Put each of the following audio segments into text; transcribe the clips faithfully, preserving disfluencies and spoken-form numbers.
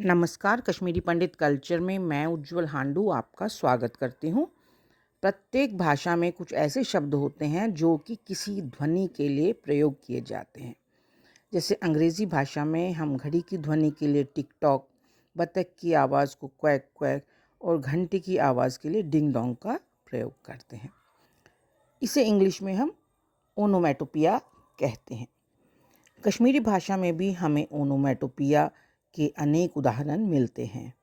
नमस्कार, कश्मीरी पंडित कल्चर में मैं उज्जवल हांडू आपका स्वागत करती हूँ। प्रत्येक भाषा में कुछ ऐसे शब्द होते हैं जो कि किसी ध्वनि के लिए प्रयोग किए जाते हैं। जैसे अंग्रेज़ी भाषा में हम घड़ी की ध्वनि के लिए टिक टॉक, बतख की आवाज़ को क्वैक क्वैक और घंटी की आवाज़ के लिए डिंग डोंग का प्रयोग करते हैं। इसे इंग्लिश में हम ओनोमेटोपिया कहते हैं। कश्मीरी भाषा में भी हमें ओनोमेटोपिया के अनेक उदाहरण मिलते हैं।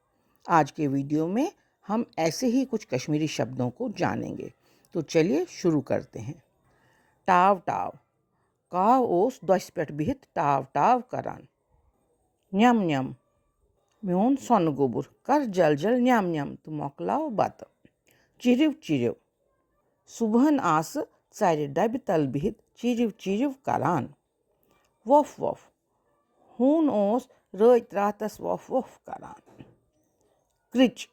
आज के वीडियो में हम ऐसे ही कुछ कश्मीरी शब्दों को जानेंगे। तो चलिए शुरू करते हैं। टाव टाव, काव اوس دۄسہِ پٮ۪ٹھ بِہِتھ ٹاو ٹاو کران۔ نٮ۪م نٮ۪م، میون سۄنہٕ گوٚبُر، کر جل جل نٮ۪م نٮ۪م تہٕ مۄکلاو بتہٕ۔ چِرِو چِرِو، صُبحن آسہٕ ژرِ ڈبہِ تل بِہِتھ چِرِو چِرِو کران۔ وۄپھ وۄپھ، ہوٗن اوس رٲتۍ راتس وۄپھ وۄپھ کران۔ کرِچ،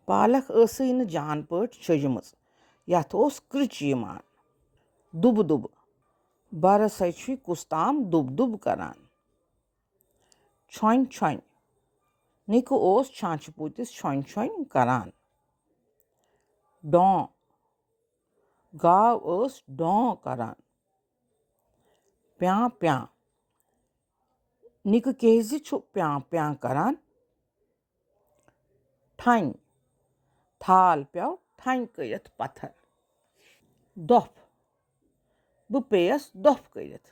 پالک ٲسٕے نہٕ جان پٲٹھۍ چھٔجمٕژ، یتھ اوس کرِچ یِوان۔ دُبہٕ دُبہٕ، برس ہے چھُے کُس تام دُب دُب کران۔ چھۄنۍ چھۄنۍ، نِکہٕ اوس چھانچھٕ پوٗتِس چھۄنۍ چھۄنۍ کران۔ ڈوں، گاو ٲس ڈوں کران۔ پیاں پیاں، نِکہٕ کیازِ چھُ پیاں پیاں کران؟ ٹھنۍ، تھال پیو ٹھنۍ کٔرِتھ پتھر۔ دۄپھ، بہٕ پیٚیَس دۄپھ کٔرِتھ۔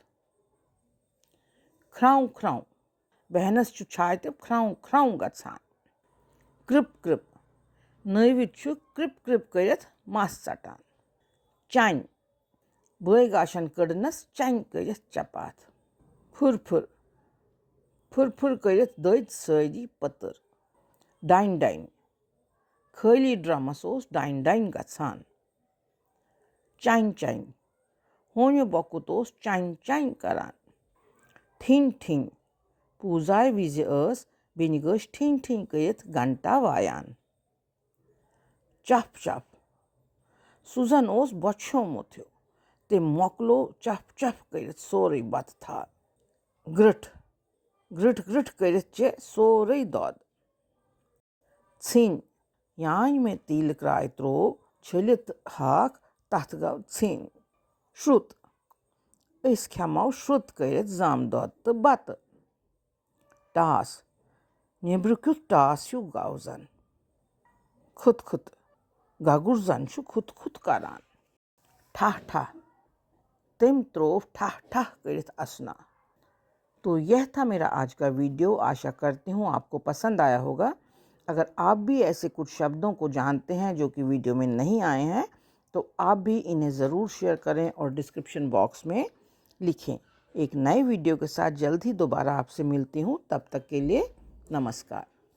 کھرٛاو کھرٛاو، بیٚہنَس چھُ چھاتہِ کھرٛاو کھرٛاو گژھان۔ کرِپ کرِپ، نٲوِتھ چھُ کرِپ کرِپ کٔرِتھ مَس ژَٹان۔ چَنۍ، بٲے گاشَن کٔڑنَس چَنۍ کٔرِتھ چپاتھ۔ پھُر پھُر، پھُر پھُر کٔرِتھ دٔدۍ سٲری پٔتٕر۔ ڈَنۍ ڈَنۍ، خٲلی ڈرٛمَس اوس ڈَنۍ ڈَنۍ گژھان۔ چَنۍ چَنۍ، ہونہِ بۄکُت اوس چَنۍ چَنۍ کران۔ ٹھِنۍ ٹھِنۍ، پوٗزایہِ وِزِ ٲس بیٚنہِ گٔش ٹھِنۍ ٹھِنۍ کٔرِتھ گھنٹا وایان۔ چَپھ چَپھ، سُزن اوس بۄچھومُت ہیوٗ، تٔمۍ مۄکلو چَپھ چَپھ کٔرِتھ سورُے بَتہٕ تھال۔ گرٛٹھ، گرٛٹھ گرٛٹھ کٔرِتھ چے سورُے دۄد۔ ژھِنۍ، یانۍ مےٚ تیٖلہِ کرٛاے ترٛوو چھٔلِتھ ہاکھ، تَتھ گوٚو ژھِنۍ۔ شرُت، أسۍ کھٮ۪مو شرُت کٔرِتھ زامہٕ دۄد تہٕ بَتہٕ۔ ٹاس، نیٚبرٕ کیُتھ ٹاس ہیوٗ گوٚو زَن۔ کھُت کھُت، گگُر زَن چھُ کھُت کھُت کران۔ ٹھاہ ٹھاہ، تٔمۍ ترٛوو ٹھاہ ٹھاہ کٔرِتھ اَسُنا۔ تو یہ تھا میرا آج کا ویڈیو۔ آشا کرتی ہوں آپ کو پسند آیا ہوگا۔ اگر آپ بھی ایسے کچھ شبدوں کو جانتے ہیں جو کہ ویڈیو میں نہیں آئے ہیں، تو آپ بھی انہیں ضرور شیئر کریں اور ڈسکرپشن باکس میں لکھیں۔ ایک نئے ویڈیو کے ساتھ جلد ہی دوبارہ آپ سے ملتی ہوں۔ تب تک کے لیے نمسکار۔